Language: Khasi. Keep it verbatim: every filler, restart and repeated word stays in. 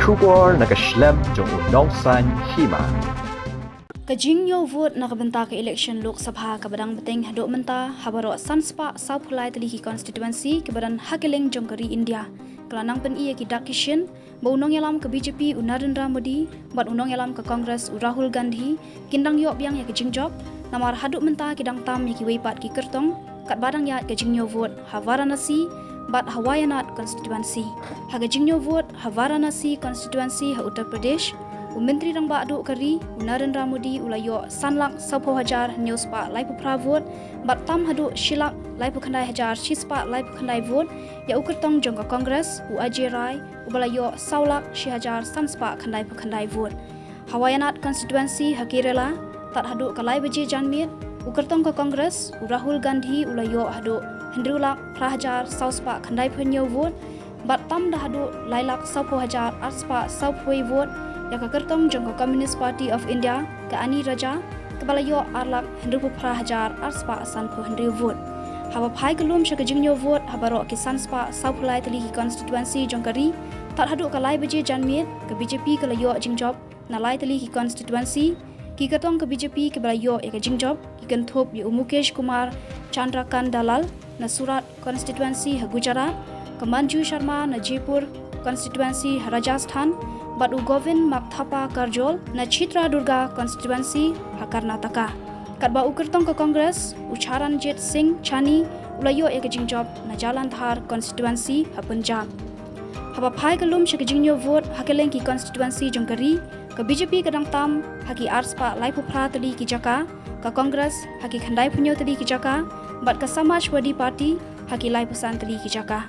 Khubor na ka shlem jong u nongsan hima. Ka jingñiew vote na ka bynta ka election Lok Sabha kaba dang bteng haduh mynta ha baroh san spah sawphew lai tylli ki constituency kiba don ha kylleng jong ka ri India ka la nang pyni ïa ki dak ki shin ba u nongïalam ka B J P u Narendra Modi bad u nongïalam ka Congress u Rahul Gandhi kin dang ïoh biang ïa ka jingjop, namar haduh mynta ki dang tam ïa kiwei pat ki kyrtong katba dang ïaid ka jingñiew vote ha Varanasi bad ha Wayanad constituency. Ha ka jingñiew vote ha Varanasi constituency ha Uttar Pradesh, u Myntri Rangbah Duh ka ri u Narendra Modi u la ïoh san lak sawphew hajar hynñiew spah laiphew phra vote bad tam haduh shi lak laiphew khyndai hajar shi spah laiphew khyndai vote ïa u kyrtong jong ka Congress u Ajay Rai uba la ïoh saw lak shi hajar san spah khyndai phew khyndai vote. Ha Wayanad constituency ha Kerala, tad haduh ka lai baje janmiet, u kyrtong ka Congress u Rahul Gandhi u la ïoh haduh hynriew lak phra hajar saw spah khyndai phew hynñiew vote bad tam da haduh lai lak sawphew hajar ar spah sawphew wei vote ïa ka kyrtong jong ka Communist Party of India ka Ani Raja kaba la ïoh ar lak hynriewphew phra hajar ar spah sanphew hynriew vote. Haba phai ka lum sha ka jingñiew vote ha baroh ki san spah sawphew lai tylli ki constituency jong ka ri, tad haduh ka lai baje janmiet ka B J P ka la ïoh jingjop na lai tylli ki constituency. Ki kyrtong ka B J P kiba la ïoh ïa ka jingjop ki kynthup ïa u Mukesh Kumar Chandrakant Dalal na Surat constituency ha Gujarat, ka Manju Sharma na Jaipur constituency ha Rajasthan bad u Govind Makthapa Karjol na Chitradurga constituency ha Karnataka. Katba u kyrtong ka Congress u Charanjit Singh Chani u la ïoh ïa ka jingjop na Jalandhar constituency ha Punjab. Haba phai ka lum sha ka jingñiew vote ha kylleng ki constituency jong ka ri, ka B J P ka dang tam ha ki ar spah laiphew phra tylli ki jaka, ka Congress ha ki khyndai phew hynñiew tylli ki jaka bad ka Samajwadi Party ha ki laiphew san tylli ki jaka.